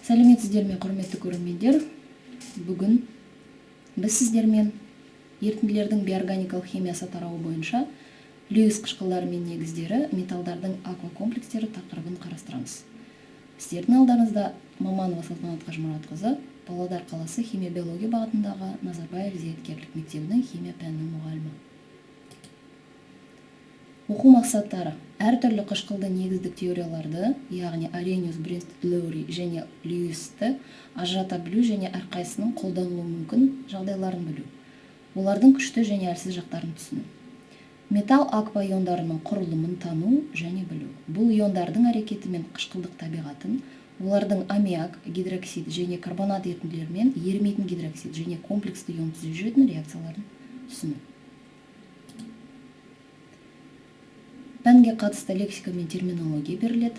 Сәлеметсіздер ме, құрметті көрермендер! Бүгін біз сіздермен ерітінділердің биоорганикалық химиясы тарауы бойынша Льюис қышқылдары мен негіздері, металдардың аквакомплекстері тақырыбын қарастырамыз. Сіздердің алдарыңызда Маманова Салтанат Қажымұратқызы, Павлодар қаласы химия биология бағытындағы Назарбаев зияткерлік мектебінің химия пәнінің мұғалімі. Оқу мақсаттары: әртүрлі қышқылды негіздік теорияларды, яғни Аррениус, Бренстед-Лоури және Льюисті ажырата білу және әрқайсысының қолданылуы мүмкін жағдайларын білу. Олардың күшті және әлсіз жақтарын түсіну. Металл аква иондарының құрылымын тану және білу. Бұл иондардың әрекеті мен қышқылдық табиғатын, олардың аммиак, гидроксид және карбонат ерітінділерімен ерімейтін гидроксид және комплексті ион түзіп жүретін реакцияларын түсіну. Пәнге қатысты лексика мен терминология беріледі.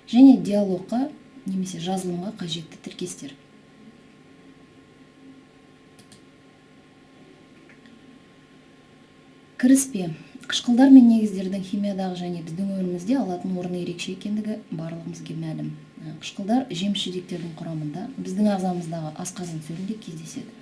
Және диалогқа немесе жазылымға қажетті тіркестер. Кіріспе. Қышқылдар мен негіздердің химиядағы және біздің өмірімізде алатын орны ерекше екендігі барлығымызға мәлім. Қышқылдар жеміс-жидектердің құрамында, біздің ағзамыздағы асқазан сөлінде кездеседі.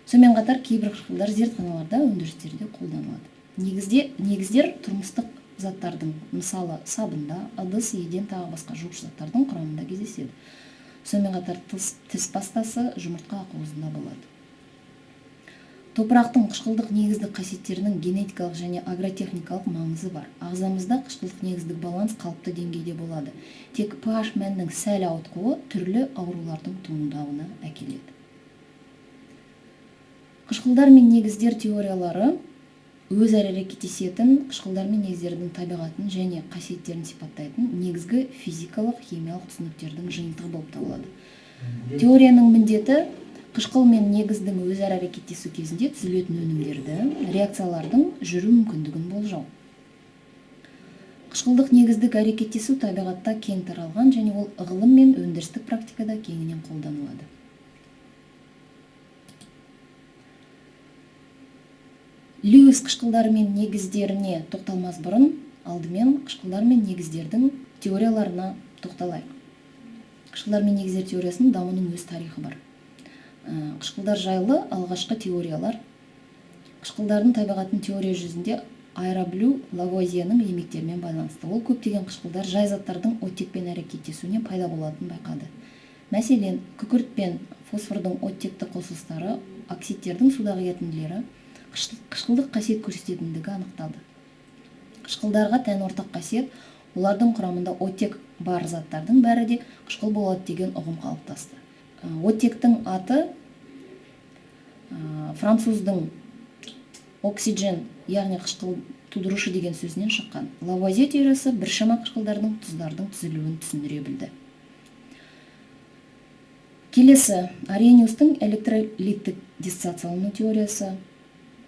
Сонымен қатар кейбір қышқылдар зертханаларда, өндірістерде қолданылады. Негіздер тұрмыстық заттардың, мысалы, сабында, ыдыс, еден, тағы басқа жуғыш заттардың құрамында кездеседі. Сонымен қатар тіс пастасы, жұмыртқа ақуызында болады. Топырақтың қышқылдық негіздік қасиеттерінің генетикалық және агротехникалық маңызы бар. Ағзамызда қышқылдық негіздік баланс қалыпты деңгейде болады. Тек pH мәнінің сәл ауытқуы түрлі аурулардың туындауына әкеледі. Қышқылдар мен негіздер теориялары өзара әрекеттесетін қышқылдар мен негіздердің табиғатын және қасиеттерін сипаттайтын негізгі физикалық, химиялық түсініктердің жиынтығы болып табылады. Теорияның міндеті қышқыл мен негіздің өзара әрекеттесу кезінде түзілетін өнімдерді, реакциялардың жүру мүмкіндігін болжау. Қышқылдық негіздік әрекеттесу табиғатта кең таралған және ол ғылым мен өндірістік практикада кеңінен қолданылады. Льюис қышқылдары мен негіздеріне тоқталмас бұрын, алдымен қышқылдар мен негіздердің теорияларына тоқталайық. Қышқылдар мен негіздер теориясының дамуының өз тарихы бар. Қышқылдар жайлы алғашқы теориялар қышқылдардың табиғатын теория жүзінде айыра білу Лавуазьенің еңбектерімен байланысты. Ол көптеген қышқылдар жай заттардың оттекпен әрекеттесуінен пайда болатынын байқады. Мәселен, күкірт пен фосфордың оттекті қосылыстары, оксидтердің судағы ерітінділері қышқылдық қасиет көрсететіндігі анықталды. Қышқылдарға тән ортақ қасиет, олардың құрамында оттек бар заттардың бәрі де қышқыл болады деген ұғым қалыптасты. Оттектің аты француздың оксиджен, яғни қышқыл тудырушы деген сөзінен шыққан. Лавуазье теориясы біршама қышқылдардың, тұздардың түзілуін түсіндіре білді. Келесі Аррениустың электролиттік диссоциациялану теориясы,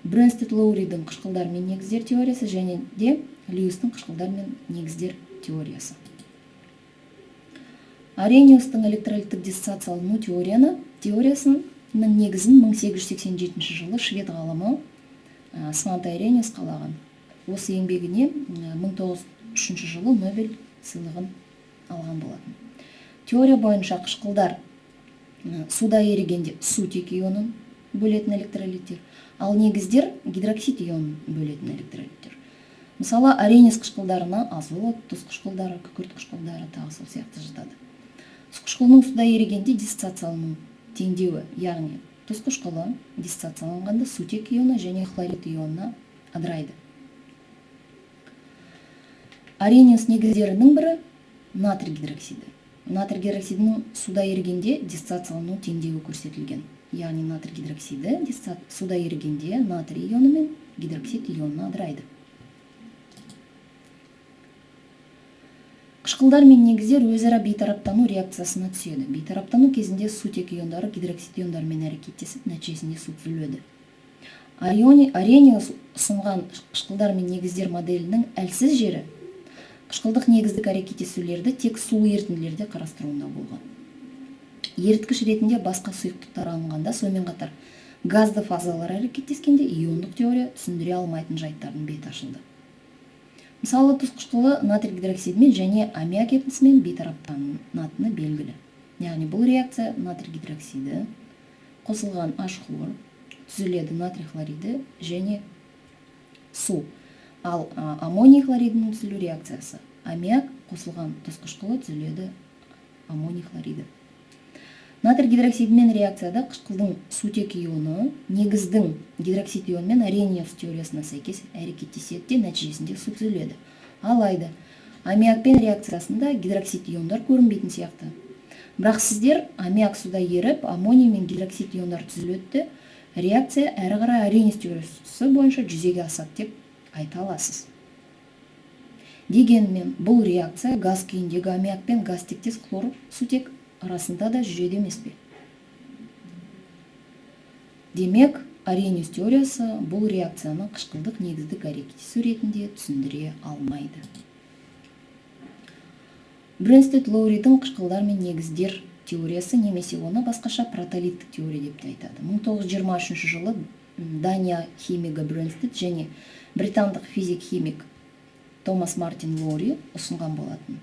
Бренстед-Лоуридің қышқылдар мен негіздер теориясы және де Льюистің қышқылдар мен негіздер теориясы. Аррениустың электролиттік диссоциациялану теориясының негізін 1887 жылы швед ғалымы Сванте Аррениус қалаған. Осы еңбегіне 1903 жылы Нобель сыйлығын алған болатын. Теория бойынша қышқылдар суда ерігенде сутек ионын бөлетін электролиттер, ал негіздер гидроксид ионын бөлетін электролиттер. Мысалы, Аррениус қышқылдарына азот, тұз қышқылдары, күкірт қышқылдары тағы сол сияқты жатады. Тұз қышқылының суда ерігенде диссоциациялану теңдеуі, яғни тұз қышқылы диссоциацияланғанда сутек ионы және хлорид ионына ыдырайды. Аррениус негіздерінің бірі натрий гидроксиді. Натрий гидроксидінің суда ерігенде диссоциациялану теңдеуі көрсетілген. Яғни натрий гидроксиді суда ерігенде натрий ионы мен гидроксид ионына ыдырайды. Қышқылдар мен негіздер өзара бейтараптану реакциясына түседі. Бейтараптану кезінде сутек иондары гидроксид иондарымен әрекеттесіп, нәтижесінде су түзіледі. Аррениус ұсынған қышқылдар мен негіздер моделінің әлсіз жері қышқылдық негіздік әрекеттесулерді тек сулы ерітінділерде қарастыруында болған. Еріткіш ретінде басқа сұйықтықтар алынғанда, сонымен қатар газды фазалар әрекеттескенде иондық теория түсіндіре алмайтын жайттардың беті ашылды. Мысалы, тұз қышқылы натрий гидроксидімен және аммиак ерітіндісімен бейтараптанатыны белгілі. Яғни бұл реакция натрий гидроксиді қосылған H хлор түзіледі натрий хлориді және су. Ал аммоний хлоридінің түзілу реакциясы аммиак қосылған тұз қышқылы түзіледі аммоний хлориді. Натрий гидроксидімен реакцияда қышқылдың сутек ионы негіздің гидроксид ионымен Аррениус теориясына сәйкес әрекеттеседі де, нәтижесінде су түзіледі. Алайда аммиакпен реакциясында гидроксид иондар көрінбейтін сияқты. Бірақ сіздер аммиак суда еріп, аммоний мен гидроксид иондар түзіледі де, реакция әрі қарай Аррениус теориясы бойынша жүзеге асады деп айта аласыз. Дегенмен бұл реакция газ күйіндегі аммиак пен газ тектес хлор сутек арасында да жүреді емес пе? Демек, Аррениус теориясы бұл реакцияны қышқылдық негіздік әрекеттесу ретінде түсіндіре алмайды. Брөнстед Лоуридің қышқылдар мен негіздер теориясы немесе оны басқаша протолиттік теория деп те айтады. 1923 жылы Дания химигі Брөнстед және британдық физик-химик Томас Мартин Лоури ұсынған болатын.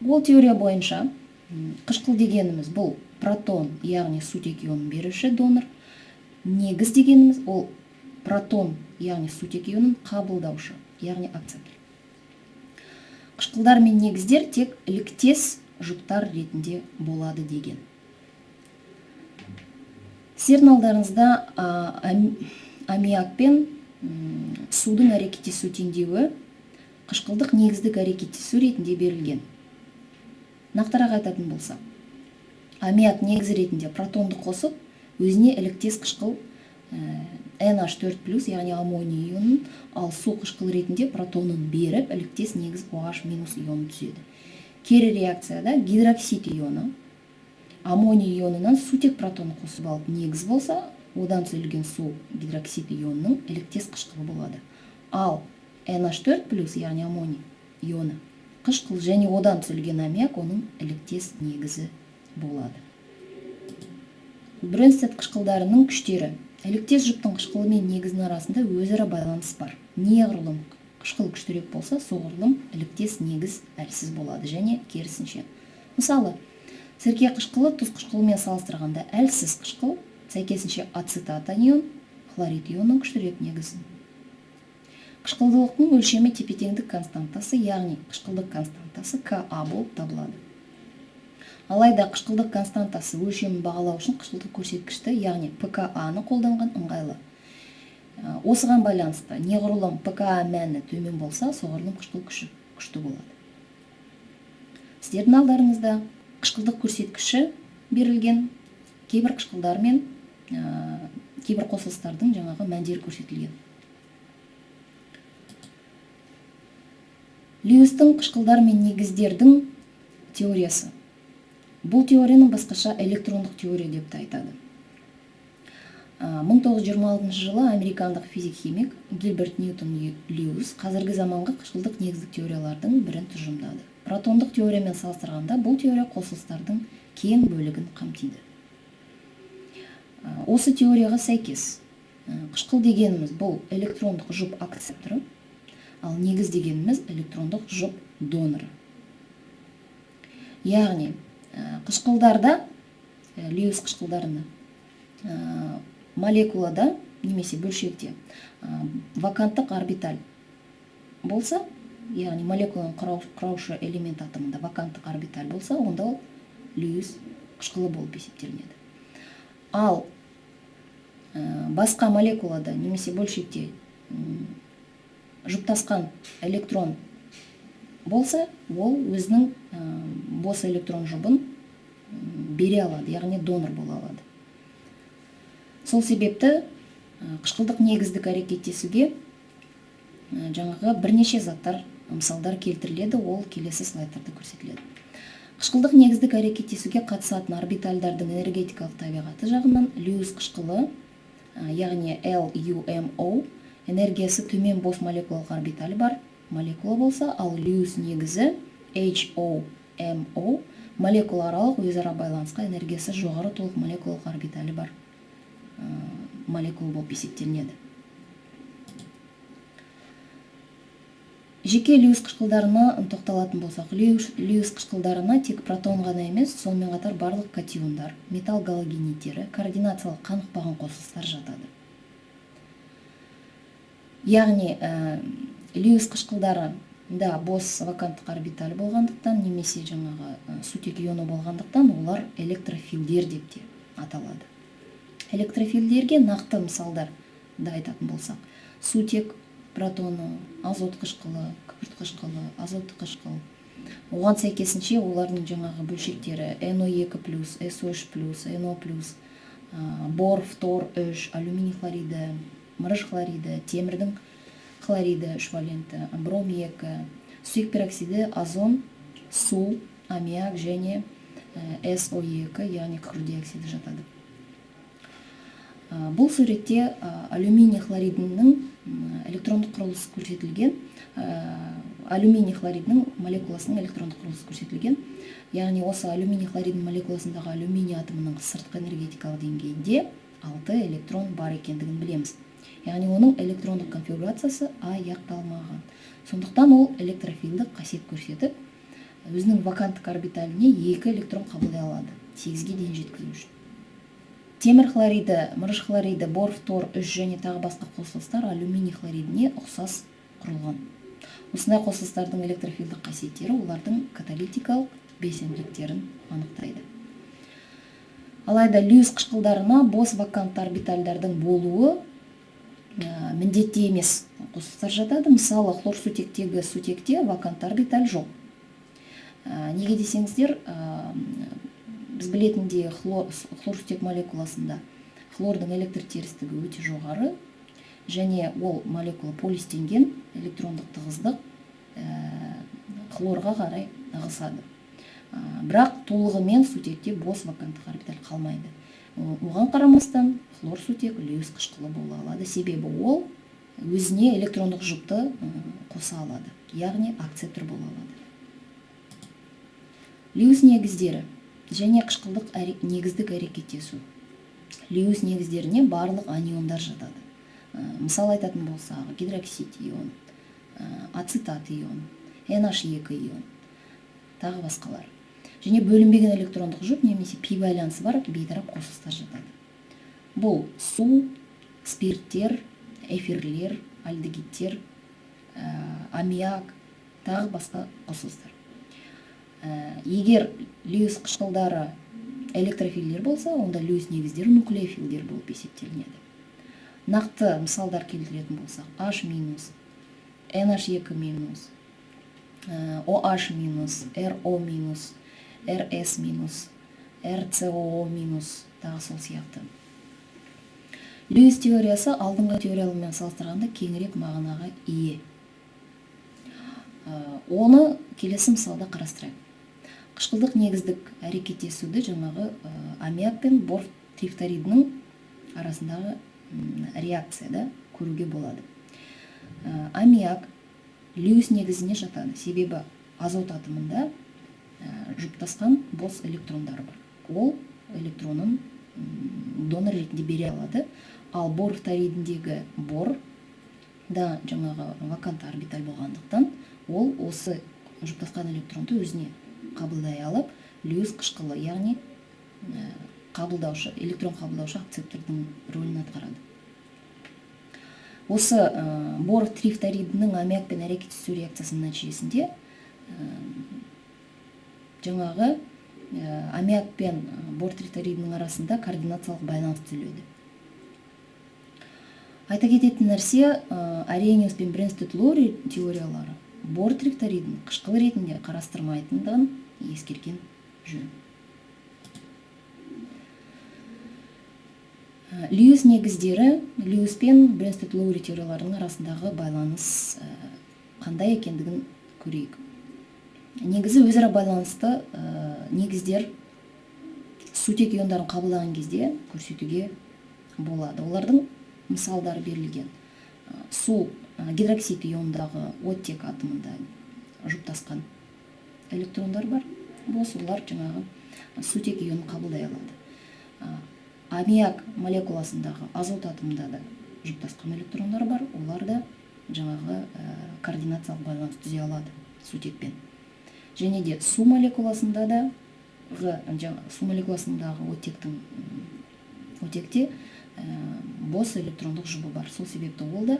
Ол теория бойынша қышқыл дегеніміз бұл протон, яғни сутек ионын беруші донор, негіз дегеніміз ол протон, яғни сутек ионын қабылдаушы, яғни акцептор. Қышқылдар мен негіздер тек іліктес жұптар ретінде болады деген. Сіздердің алдарыңызда аммиак пен судың әрекеттесу теңдеуі қышқылдық негіздік әрекеттесу ретінде берілген. Нақтырақ айтатын болсақ, аммиак негізі ретінде протонды қосып, өзіне іліктес қышқыл NH4+, яғни аммоний ионын, ал су қышқыл ретінде протонын беріп, іліктес негіз OH минус ионын түзеді. Кері реакцияда гидроксид ионы аммоний ионынан сутек протонын қосып алып негіз болса, одан түзілген су гидроксид ионының іліктес қышқылы болады. Ал NH4+, яғни аммоний ионы қышқыл және одан түзілген аммиак оның іліктес негізі болады. Брөнстед қышқылдарының күштері. Іліктес жұптың қышқылы мен негізінің арасында өзара байланыс бар. Неғұрлым қышқыл күштірек болса, соғұрлым іліктес негіз әлсіз болады және керісінше. Мысалы, сірке қышқылы тұз қышқылымен салыстырғанда әлсіз қышқыл, сәйкесінше ацетат анион хлорид ионының күштірек негізі. Қышқылдылықтың өлшемі тепе-теңдік константасы, яғни қышқылдық константасы Ка болып табылады. Алайда қышқылдық константасы өлшемін бағалау үшін қышқылдық көрсеткішті, яғни ПКА-ны қолданған ыңғайлы. Осыған байланысты неғұрлым ПКА мәні төмен болса, соғұрлым қышқыл күші күшті болады. Сіздердің алдарыңызда қышқылдық көрсеткіші берілген, кейбір қышқылдар мен кейбір қосылыстардың жаңағы мәндері көрсетілген. Льюистің қышқылдар мен негіздердің теориясы. Бұл теорияны басқаша электрондық теория деп те айтады. 1926 жылы американдық физик-химик Гилберт Ньютон Льюис қазіргі заманғы қышқылдық негіздік теориялардың бірін тұжырымдады. Протондық теориямен салыстырғанда бұл теория қосылыстардың кең бөлігін қамтиды. Осы теорияға сәйкес, қышқыл дегеніміз бұл электрондық жұп акцепторы, ал негіз дегеніміз электрондық жұп доноры. Яғни, қышқылдарда, Льюис қышқылдарында, молекулада немесе бөлшекте ваканттық орбиталь болса, яғни молекуланың құраушы элемент атомында ваканттық орбиталь болса, онда ол Льюис қышқылы болып есептелінеді. Ал басқа молекулада немесе бөлшекте жұптасқан электрон болса, ол өзінің бос электрон жұбын бере алады, яғни донор бола алады. Сол себепті қышқылдық негіздік әрекеттесуге жаңағы бірнеше заттар, мысалдар келтіріледі, ол келесі слайдтарда көрсетіледі. Қышқылдық негіздік әрекеттесуге қатысатын орбитальдардың энергетикалық табиғаты жағынан Льюис қышқылы, яғни LUMO, энергиясы төмен бос молекулалық орбиталі бар молекула болса, ал Льюис негізі HOMO молекулааралық өзара байланысқа энергиясы жоғары толық молекулалық орбиталі бар молекула болып есептелінеді. Жеке Льюис қышқылдарына тоқталатын болсақ, Льюис қышқылдарына тек протон ғана емес, сонымен қатар барлық катиондар, металл галогенидтері, координациялық қанықпаған қосылыстар жатады. Яғни Льюис қышқылдарында бос ваканттық орбиталь болғандықтан немесе жаңағы сутек ионы болғандықтан, олар электрофилдер деп те аталады. Электрофилдерге нақты мысалдар да айтатын болсақ, сутек протоны, азот қышқылы, күкірт қышқылы, азотты қышқыл. Оған сәйкесінше олардың жаңағы бөлшектері NO2 плюс, SO3 плюс, NO плюс, бор, фтор 3, алюминий хлориді, мырыш хлориді, темірдің хлориді 3 валенті, бром 2, сүйек пероксиді, озон, су, аммиак және SO2, яғни күкірт диоксиді жатады. Бұл суретте алюминий хлоридінің электрондық құрылысы көрсетілген, алюминий хлоридінің молекуласының электрондық құрылысы көрсетілген. Яғни осы алюминий хлоридінің молекуласындағы алюминий атомының сыртқы энергетикалық деңгейінде 6 электрон бар екендігін білеміз. Яғни оның электрондық конфигурациясы аяқталмаған. Сондықтан ол электрофилдік қасиет көрсетіп, өзінің ваканттық орбиталіне 2 электрон қабылдай алады, 8-ге дейін жеткізу үшін. Темір хлориді, мырыш хлориді, бор, фтор 3 және тағы басқа қосылыстар алюминий хлоридіне ұқсас құрылған. Осындай қосылыстардың электрофилдік қасиеттері олардың каталитикалық белсенділіктерін анықтайды. Алайда Льюис қышқылдарына бос вакантты орбитальдардың болуы міндетті емес қосылыстар жатады. Мысалы, хлорсутектегі сутекте вакантты орбиталь жоқ. Неге десеңіздер, біз білетіндей, хлорсутек молекуласында хлордың электр терістігі өте жоғары, және ол молекула полистенген, электрондық тығыздық хлорға қарай ығысады. Бірақ толығымен сутекте бос ваканттық орбиталь қалмайды. Оған қарамастан хлорсутек Льюис қышқылы бола алады, себебі ол өзіне электрондық жұпты қоса алады, яғни акцептор бола алады. Льюис негіздері және қышқылдық негіздік әрекеттесу. Льюис негіздеріне барлық аниондар жатады. Мысал айтатын болсақ, гидроксид ион, ацетат ион, NH2 ион, тағы басқалар. Және бөлінбеген электрондық жұп немесе пи байланысы бар бейтарап қосылыстар жатады. Бұл су, спирттер, эфирлер, альдегидтер, аммиак, тағы басқа қосылыстар. Егер Льюис қышқылдары электрофилдер болса, онда Льюис негіздері нуклеофилдер болып есептелінеді. Нақты мысалдар келтіретін болсақ, H минус, NH2 минус, OH минус, RO минус, RS минус, RCOO минус, тағы сол сияқты. Льюис теориясы алдыңғы теориялармен салыстырғанда кеңірек мағынаға ие. Оны келесі мысалда қарастырайық. Қышқылдық негіздік әрекеттесуді жаңағы аммиак пен бор трифторидінің арасындағы реакцияда көруге болады. Аммиак Льюис негізіне жатады, себебі азот атомында жұптасқан бос электрондар бар. Ол электронын донор ретінде бере алады. Ал бор фторидіндегі бор да жаңағы вакант орбиталь болғандықтан, ол осы жұптасқан электронды өзіне қабылдай алып, Льюис қышқылы, яғни қабылдаушы, электрон қабылдаушы акцептордың рөлін атқарады. Осы бор трифторидінің аммиакпен әрекеттесу реакциясының нәтижесінде жаңағы аммиак пен бор трифторидінің арасында координациялық байланыс түзіледі. Айта кететін нәрсе, Аррениус пен Бренстед Лоури теориялары бор трифторидін қышқыл ретінде қарастырмайтындығын ескерген жөн. Льюис негіздері, Льюис пен Бренстед Лоури теорияларының арасындағы байланыс қандай екендігін көрейік. Негізі өзара байланысты негіздер сутек иондарын қабылдаған кезде көрсетуге болады. Олардың мысалдары берілген. Су гидроксид иондағы оттек атомында жұптасқан электрондар бар. Бос, олар жаңағы сутек ионын қабылдай алады. Аммиак молекуласындағы азот атомында да жұптасқан электрондар бар, олар да жаңағы координациялық байланыс түзе алады сутекпен. Және де су молекуласында да су молекуласындағы оттекте бос электрондық жұбы бар. Сол себепті ол да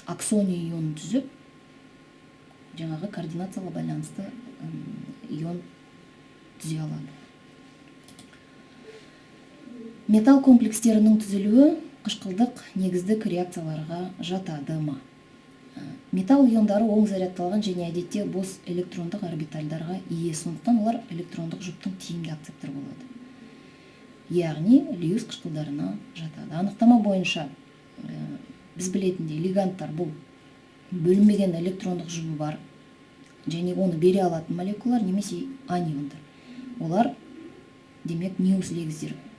оксоний ионын түзіп, жаңағы координациялық байланысты ион түзе алады. Металл комплекстерінің түзілуі қышқылдық негіздік реакцияларға жатады ма? Металл иондары оң зарядталған және әдетте бос электрондық орбитальдарға ие, сондықтан олар электрондық жұптың тиімді акцепторы болады. Яғни Льюис қышқылдарына жатады. Анықтама бойынша біз білетіндей, лигандтар бұл бөлінбеген электрондық жұбы бар және оны бере алатын молекулалар немесе аниондар. Олар демек Льюис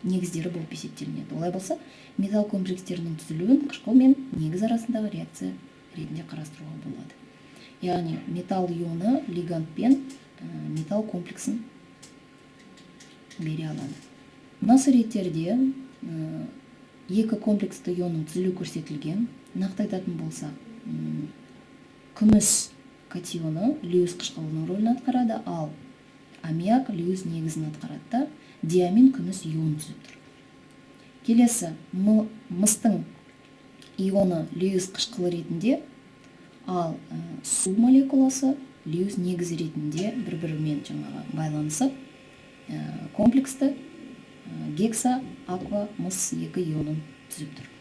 негіздері болып есептелінеді. Олай болса, металл комплекстерінің түзілуін қышқыл мен негіз арасындағы реакция ретінде қарастыруға болады. Яғни металл ионы лигандпен металл комплексін бере алады. Мына суреттерде екі комплексті ионның түзілуі көрсетілген. Нақты айтатын болсақ, күміс катионы Льюис қышқылының рөлін атқарады, ал аммиак Льюис негізін атқарады да, диамин күміс ион түзіп тұр. Келесі мыстың ионы Льюис қышқылы ретінде, ал су молекуласы Льюис негізі ретінде бір-бірімен жаңағы байланысып, комплексті гекса аква мыс екі ионын түзіп тұр.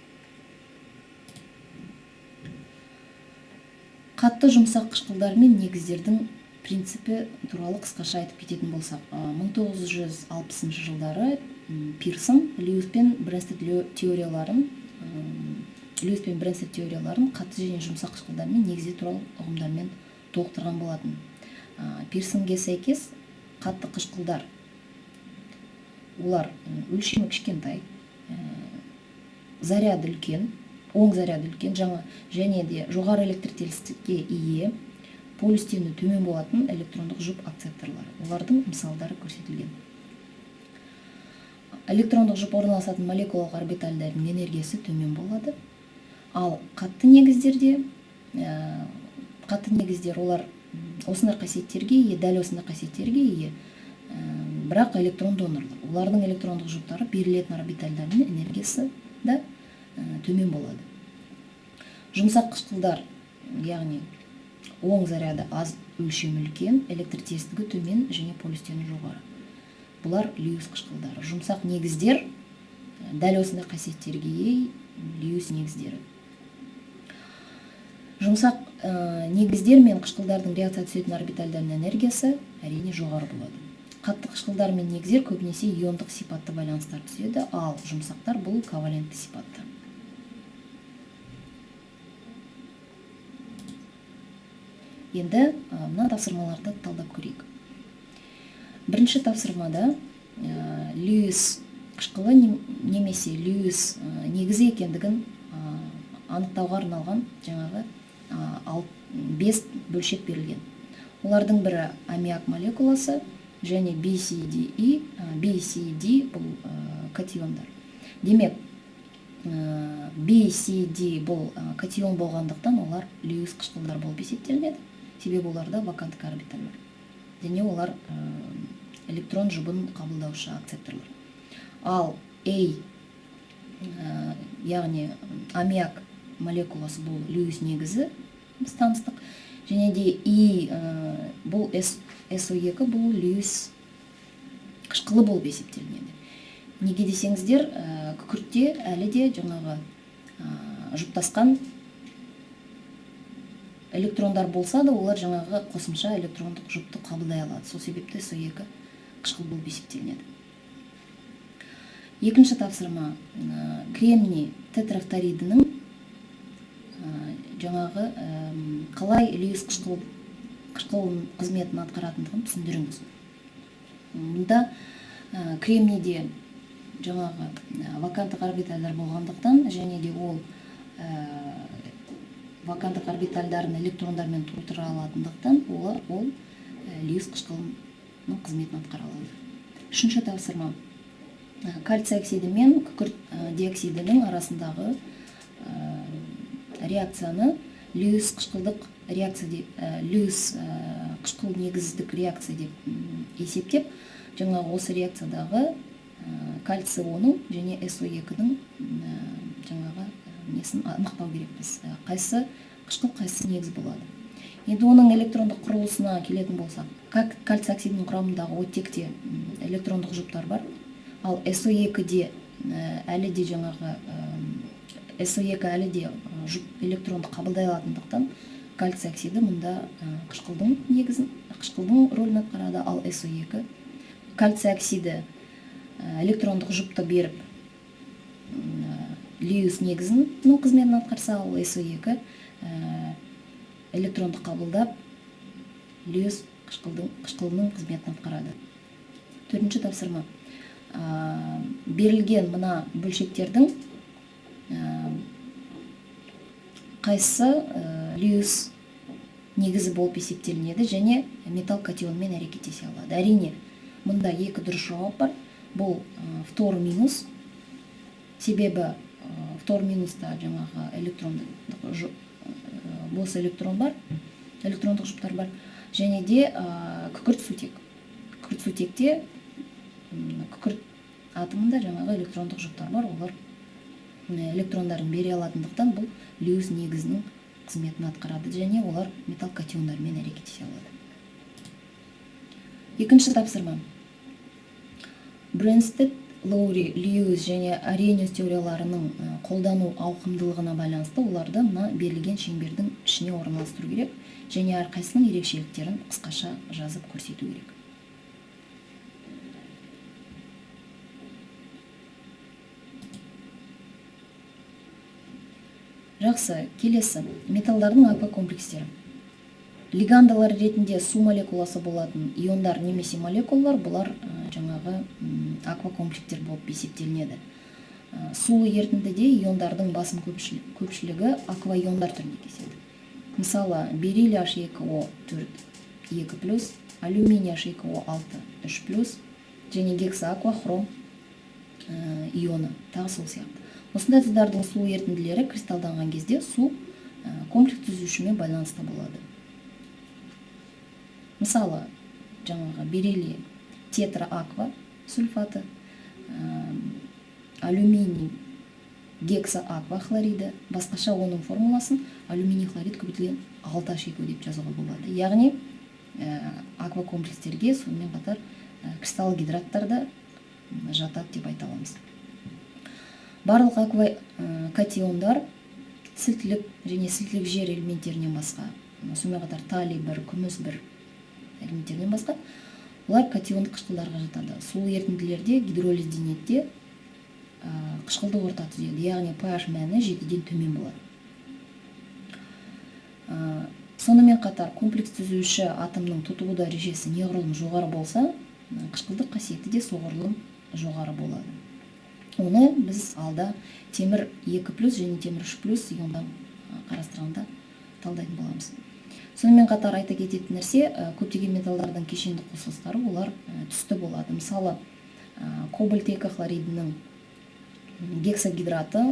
Қатты жұмсақ қышқылдар мен негіздердің принципі туралы қысқаша айтып кететін болсақ, 1960 жылдары Пирсон Льюис пен Брэнстед теорияларын, Льюис пен Брэнстед теорияларын қатты және жұмсақ қышқылдар мен негіздер туралы ұғымдармен толықтырған болатын. Пирсонге сәйкес қатты қышқылдар олар өлшемі кішкентай, заряды үлкен, оң заряды үлкен, жаңа және де жоғары электртерістікке ие, полюстені төмен болатын электрондық жұп акцепторлары. Олардың мысалдары көрсетілген. Электрондық жұп орналасатын молекулалық орбитальдардың энергиясы төмен болады. Ал қатты негіздерде, қатты негіздер олар осындай қасиеттерге ие, дәл осындай қасиеттерге ие, бірақ электрон донорлар. Олардың электрондық жұптары берілетін орбитальдардың энергиясы да төмен болады. Жұмсақ қышқылдар, яғни оң заряды аз, өлшемі үлкен, электр терістігі төмен және полюстені жоғары. Бұлар Льюис қышқылдары. Жұмсақ негіздер дәл осындай қасиеттерге ие Льюис негіздері. Жұмсақ негіздер мен қышқылдардың реакция түсетін орбитальдардың энергиясы әрине жоғары болады. Қатты қышқылдар мен негіздер көбінесе иондық сипатты байланыстар түзеді, ал жұмсақтар бұл ковалентті сипатты. Енді мына тапсырмаларды талдап көрейік. Бірінші тапсырмада Льюис қышқылы немесе Льюис негізі екендігін анықтауға арналған жаңағы 5 бөлшек берілген. Олардың бірі аммиак молекуласы және B, C, D, E, B, C, D бұл катиондар. Демек, B, C, D бұл катион болғандықтан олар Льюис қышқылдар болып есептелінеді. Себебі оларда ваканттық орбиталь бар. Және олар электрон жұбын қабылдаушы акцепторлар. Ал A, яғни аммиак молекуласы бұл Льюис негізі, біз таныстық. Және де И бұл SO2 бұл Льюис қышқылы болып есептелінеді. Неге десеңіздер, күкіртте әлі де жаңағы жұптасқан электрондар болса да, олар жаңағы қосымша электрондық жұпты қабылдай алады. Сол себепті SO2 қышқыл болып есептелінеді. Екінші тапсырма, кремний тетрафторидінің жаңағы қалай Льюис қышқыл қызметін атқаратындығын түсіндіріңіз. Мұнда кремнийде жаңағы ваканттық орбитальдар болғандықтан және де ол ваканттық орбитальдарын электрондармен толтыра алатындықтан ол Льюис қышқылының қызметін атқара алады. Үшінші тапсырма. Кальций оксиді мен күкірт диоксидінің арасындағы Реакцияны Льюис қышқылдық реакция деп, Льюис қышқыл негіздік реакция деп есептеп, жаңағы осы реакциядағы кальций оның және СО2-дің жаңағы несін анықтау керекпіз. Қайсы қышқыл, қайсы негіз болады. Енді оның электрондық құрылысына келетін болсақ, кальций оксидінің құрамындағы оттекте электрондық жұптар бар, ал СО2-де әлі де жаңағы СО2 әлі де жұп электронды қабылдай алатындықтан кальций оксиді мұнда қышқылдың негізін, қышқылдың рөлін атқарады, ал СО2 кальций оксиді электрондық жұпты беріп Льюис негізінің қызметін атқарса, ал СО2 электронды қабылдап Льюис қышқылының қызметін атқарады. Төртінші тапсырма. Берілген мына бөлшектердің қайсысы Льюис негізі болып есептелінеді және металл катионмен әрекеттесе алады. Әрине, мұнда екі дұрыс жауап бар. Бұл фтор минус, себебі фтор минуста жаңағы электрондық бос электрон бар, электрондық жұптар бар, және де күкірт сутек. Күкірт сутекте күкірт атомында жаңағы электрондық жұптар бар, олар электрондарын бере алатындықтан бұл Льюис негізінің қызметін атқарады және олар металл катиондармен әрекеттесе алады. Екінші тапсырма. Бренстед, Лоури, Льюис және Аррениус теорияларының қолдану ауқымдылығына байланысты оларды мына берілген шеңбердің ішіне орналастыру керек және әрқайсысының ерекшеліктерін қысқаша жазып көрсету керек. Жақсы, келесі. Металдардың аквакомплекстері. Лигандалар ретінде су молекуласы болатын иондар немесе молекулалар, бұлар жаңағы аквакомплекстер болып есептелінеді. Сулы ерітіндіде иондардың басым көпшілігі акваиондар түрінде кездеседі. Мысалы, бериллий H екі О төрт екі плюс, алюминий H екі О алты үш плюс және гексааквахром ионы, тағы сол сияқты. Осындай тұздардың су ерітінділері кристалданған кезде су комплекс түзушімен байланыста болады. Мысалы, жаңағы бериллий тетрааква сульфаты, алюминий гексааква хлориді, басқаша оның формуласын алюминий хлорид көбейтілген алты H екі деп жазуға болады. Яғни, аквакомплекстерге сонымен қатар кристаллогидраттар да жатады деп айта аламыз. Барлық аквакатиондар сілтілік және сілтілік жер элементтерінен басқа, сонымен қатар талий бір, күміс бір элементтерінен басқа, олар катиондық қышқылдарға жатады. Сулы ерітінділерде гидролизденеді де, қышқылды орта түзеді, яғни pH мәні 7-ден төмен болады. Сонымен қатар комплекс түзуші атомның тотығу дәрежесі неғұрлым жоғары болса, қышқылдық қасиеті де соғұрлым жоғары болады. Оны біз алда темір екі плюс және темір үш плюс иондан қарастырғанда талдайтын боламыз. Сонымен қатар айта кететін нәрсе, көптеген металдардың кешенді қосылыстары олар түсті болады. Мысалы, кобальт екі хлоридінің гексагидраты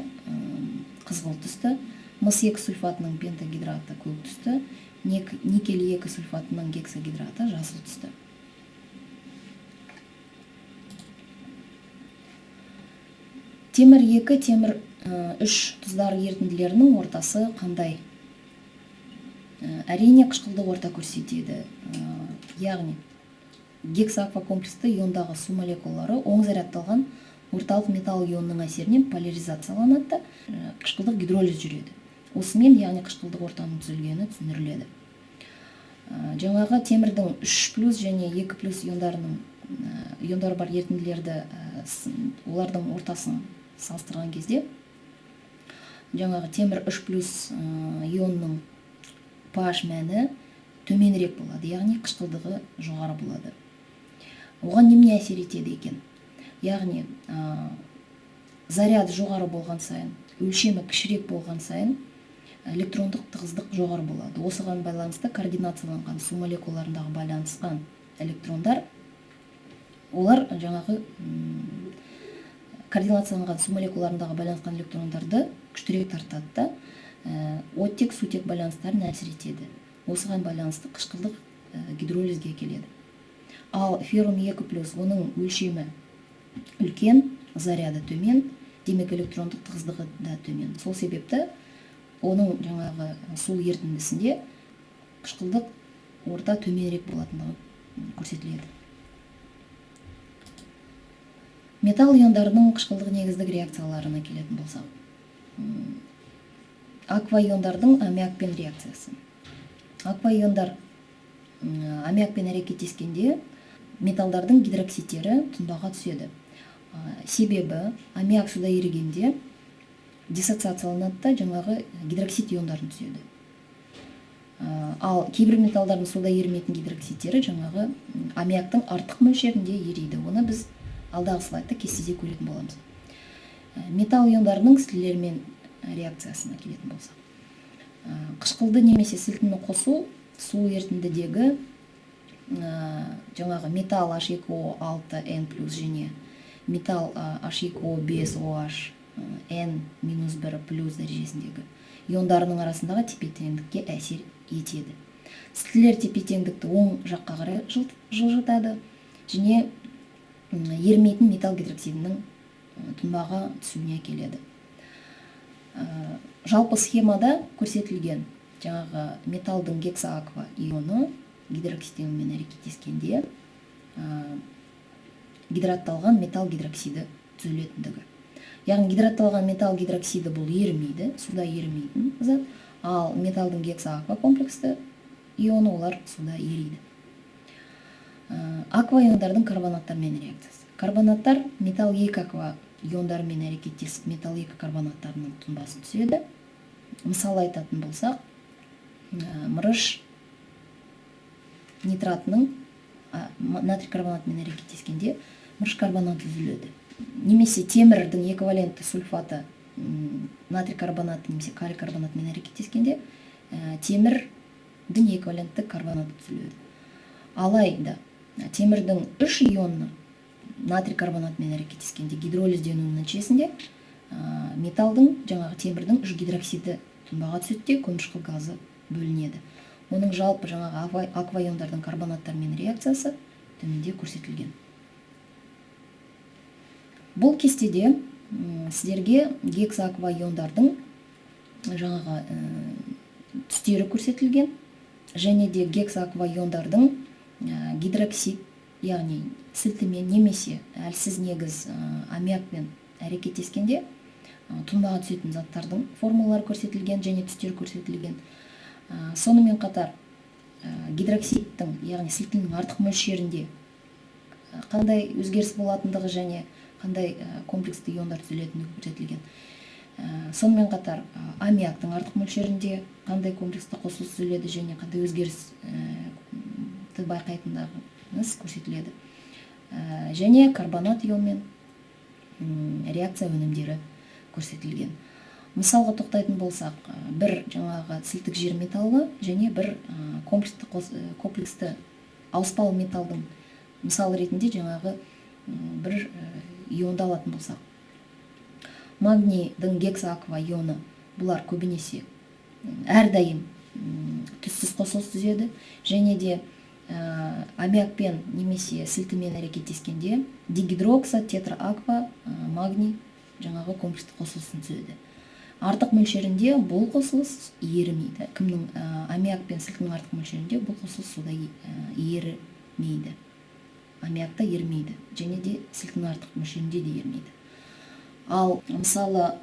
қызғылт түсті, мыс екі сульфатының пентагидраты көк түсті, никель екі сульфатының гексагидраты жасыл түсті. Темір екі, темір үш тұздар ерітінділерінің ортасы қандай? Әрине қышқылды орта көрсетеді. Яғни гексааквакомплексті иондағы су молекулалары оң зарядталған орталық металл ионының әсерінен поляризацияланады да, қышқылдық гидролиз жүреді. Осымен, яғни қышқылдық ортаның түзілгені түсіндіріледі. Жаңағы темірдің үш плюс және екі плюс иондары бар ерітінділерді, олардың ортасын салыстырған кезде жаңағы темір үш плюс ионның pH мәні төменірек болады, яғни қышқылдығы жоғары болады. Оған немене әсер етеді екен? Яғни, заряд жоғары болған сайын, өлшемі кішірек болған сайын электрондық тығыздық жоғары болады. Осыған байланысты координацияланған су молекулаларындағы байланысқан электрондар, олар жаңағы, координацияланған су молекулаларындағы байланысқан электрондарды күштірек тартады да, Оттек, сутек байланыстарын әлсіретеді. Осыған байланысты қышқылдық гидролизге әкеледі. Ал феррум 2 плюс, оның өлшемі үлкен, заряды төмен, демек электрондық тығыздығы да төмен. Сол себепті оның жаңағы су ерітіндісінде қышқылдық орта төменірек болатындығы көрсетіледі. Металл иондарының қышқылдық негіздік реакцияларына келетін болсақ, акваиондардың аммиакпен реакциясы. Акваиондар аммиакпен әрекеттескенде металдардың гидроксидтері тұнбаға түседі. Себебі аммиак суда ерігенде диссоциацияланады да, жаңағы гидроксид иондарын түзеді. Ал кейбір металдардың суда ерімейтін гидроксидтері жаңағы аммиактың артық мөлшерінде ериді. Оны біз алдағы слайдта кестеде көретін боламыз. Металл иондарының сілтілермен реакциясына келетін болсақ, қышқылды немесе сілтіні қосу су ерітіндідегі жаңағы металл H2O6 N плюс және металл H2O5 OH N минус 1 плюс дәрежесіндегі иондарының арасындағы тепе-теңдікке әсер етеді. Сілтілер тепе-теңдікті оң жаққа қарай жылжытады және ерімейтін металл гидроксидінің тұнбаға түсуіне әкеледі. Жалпы схемада көрсетілген жаңағы металдың гексааква ионы гидроксид ионымен әрекеттескенде гидратталған металл гидроксиді түзілетіндігі. Яғни гидратталған металл гидроксиді бұл ерімейді, суда ерімейтін зат, ал металдың гексааква комплексті ионы олар суда ериді. Аква иондардың карбонаттармен реакциясы. Карбонаттар металл екі аква иондарымен әрекеттесіп металл екі карбонаттарының тұнбасын түзеді. Мысал айтатын болсақ, мырыш нитратының натрий карбонатымен әрекеттескенде мырыш карбонаты түзіледі. Немесе темірдің эквивалентті сульфаты натрий карбонаты немесе калий карбонатымен әрекеттескенде темірдің эквивалентті карбонаты түзіледі. Алайда темірдің үш ионы натрий карбонатымен әрекеттескенде гидролизденуінің нәтижесінде металдың жаңағы темірдің үш гидроксиді тұнбаға түседі де, көмірқышқыл газы бөлінеді. Оның жалпы жаңағы акваиондардың карбонаттармен реакциясы төменде көрсетілген. Бұл кестеде сіздерге гексаакваиондардың жаңағы түстері көрсетілген және де гексаакваиондардың гидроксид, яғни сілтімен немесе әлсіз негіз аммиакпен әрекеттескенде тұнбаға түсетін заттардың формулалары көрсетілген және түстері көрсетілген. Сонымен қатар гидроксидтің, яғни сілтінің артық мөлшерінде қандай өзгеріс болатындығы және қандай комплексті иондар түзілетіндігі көрсетілген. Сонымен қатар аммиактың артық мөлшерінде қандай комплексті қосылыс түзіледі және қандай өзгерісті байқайтындарыңыз көрсетіледі. Және карбонат ионмен реакция өнімдері көрсетілген. Мысалға тоқтайтын болсақ, бір жаңағы сілтік жер металлы және бір комплексті ауыспалы металдың мысал ретінде жаңағы бір ионды алатын болсақ, магнийдің гексааква ионы бұлар көбінесе әрдайым түссіз қосылыс түзеді және де аммиакпен немесе сілтімен әрекеттескенде дигидрокса тетрааква магний жаңағы комплексті қосылысын түзеді. Артық мөлшерінде бұл қосылыс ерімейді. Кімнің аммиак пен сілтінің артық мөлшерінде бұл қосылыс суда ерімейді, аммиакта ерімейді және де сілтінің артық мөлшерінде де ерімейді. Ал мысалы,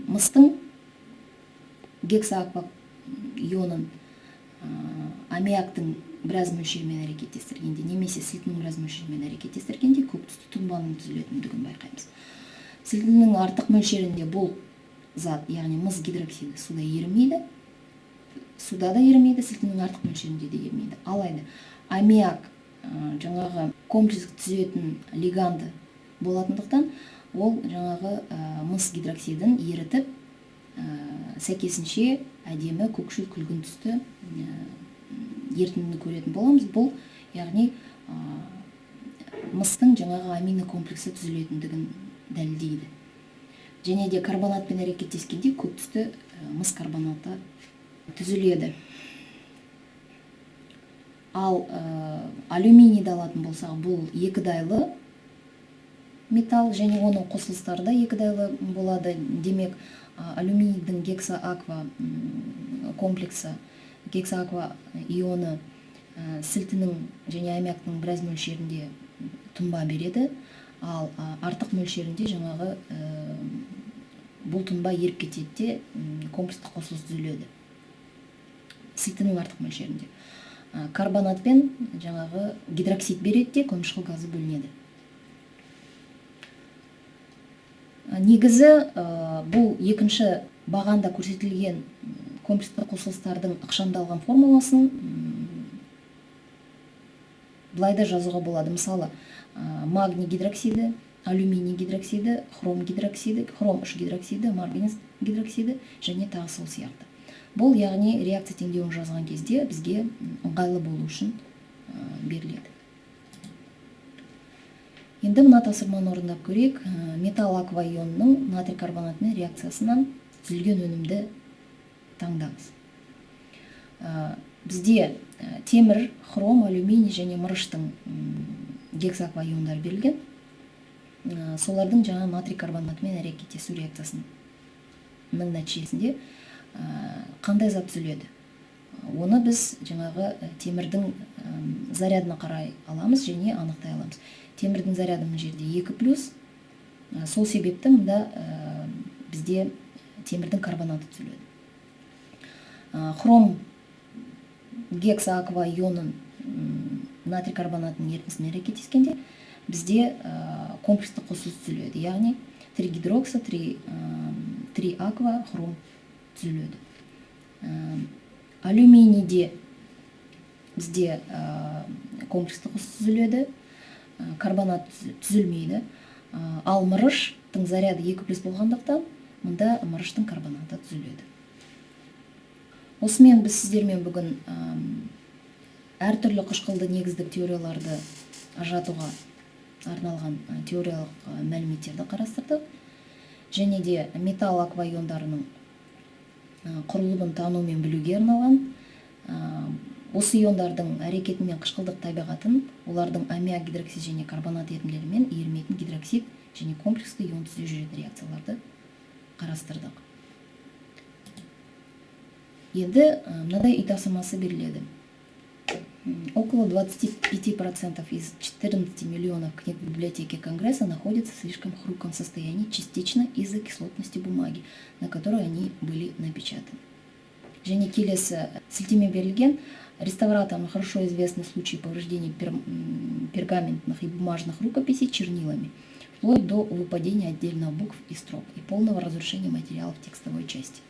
мыстың гексааква ионын аммиактың біраз мөлшерімен әрекеттестіргенде немесе сілтінің біраз мөлшерімен әрекеттестіргенде көк түсті тұнбаның түзілетіндігін байқаймыз. Сілтінің артық мөлшерінде бұл зат, яғни мыс гидроксиді, суда ерімейді, суда да ерімейді, сілтінің артық мөлшерінде де ерімейді. Алайда аммиак жаңағы комплекс түзетін лиганды болатындықтан, ол жаңағы мыс гидроксидін ерітіп, сәйкесінше әдемі көкшіл күлгін түсті ерітіндіні көретін боламыз. Бұл, яғни, мыстың жаңағы амино комплексі түзілетіндігін дәлелдейді. Және де карбонатпен әрекеттескенде көк түсті мыс карбонаты түзіледі. Ал алюминийді алатын болсақ, бұл екідайлы металл және оның қосылыстары да екідайлы болады. Демек, алюминийдің гексааква комплексі, гексааква ионы сілтінің және аммиактың біраз мөлшерінде тұнба береді, ал артық мөлшерінде жаңағы бұл тұнба еріп кетеді де комплекстік қосылыс түзіледі сілтінің артық мөлшерінде. Карбонатпен жаңағы гидроксид береді де көмірқышқыл газы бөлінеді. Негізі бұл екінші бағанда көрсетілген комплекстік қосылыстардың ықшамдалған формуласын былай да жазуға болады. Мысалы, магний гидроксиді, алюминий гидроксиді, хром гидроксиді, хром 3 гидроксиді, марганец гидроксиді және тағы сол сияқты. Бұл яғни реакция теңдеуін жазған кезде бізге ыңғайлы болу үшін беріледі. Енді мына тапсырманы орындап көрейік. Металл аква ионының натрий карбонатымен реакциясынан түзілген өнімді таңдаңыз. Бізде темір, хром, алюминий және мырыштың гексааква иондары берілген. Солардың жаңа натрий карбонатымен әрекеттесу реакциясының нәтижесінде қандай зат түзіледі? Оны біз жаңағы темірдің зарядына қарай аламыз және анықтай аламыз. Темірдің заряды мына жерде 2 плюс. Сол себепті мында бізде темірдің карбонаты түзіледі. Хром гексааква ионын натрий карбонатының ерітіндісімен әрекеттескенде бізде комплекстік қосылыс түзіледі, яғни тригидрокса, три аква хром түзіледі. Алюминийде бізде комплекстік қосылыс түзіледі, карбонат түзілмейді. Ал мырыштың заряды 2 плюс болғандықтан мұнда мырыштың карбонаты түзіледі. Осымен біз сіздермен бүгін әртүрлі қышқылды негіздік теорияларды ажыратуға арналған теориялық мәліметтерді қарастырдық. Және де металл аква иондарының құрылымын тану мен білуге арналған, осы иондардың әрекеті мен қышқылдық табиғатын, олардың аммиак гидроксид және карбонат ерітінділерімен ерімейтін гидроксид және комплексті ион түзе жүретін реакцияларды қарастырдық. Енді мынадай үй тапсырмасы беріледі. Около 25% из 14 миллионов книг в библиотеке Конгресса находятся в слишком хрупком состоянии, частично из-за кислотности бумаги, на которой они были напечатаны. Және келесі сілтеме берілген. Реставраторам хорошо известны случаи повреждений пергаментных и бумажных рукописей чернилами, вплоть до выпадения отдельных букв и строк и полного разрушения материалов текстовой части.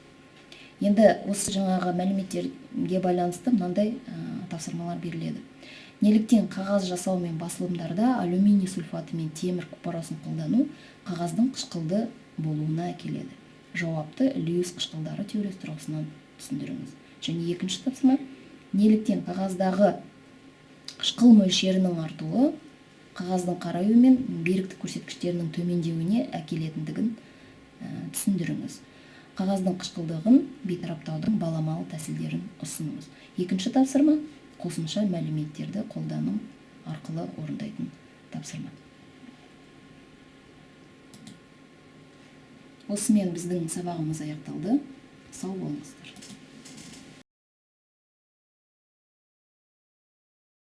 Енді осы жаңағы мәліметтерге байланысты мынандай тапсырмалар беріледі. Неліктен қағаз жасау мен басылымдарда алюминий сульфаты мен темір купоросын қолдану қағаздың қышқылды болуына әкеледі? Жауапты Льюис қышқылдары теориясы тұрғысынан түсіндіріңіз. Және екінші тапсырма: неліктен қағаздағы қышқыл мөлшерінің артуы қағаздың қараюы мен беріктік көрсеткіштерінің төмендеуіне әкелетіндігін түсіндіріңіз. Қағаздың қышқылдығын бейтараптаудың баламалы тәсілдерін ұсыныңыз. Екінші тапсырма қосымша мәліметтерді қолдану арқылы орындайтын тапсырма. Осымен біздің сабағымыз аяқталды. Сау болыңыздар.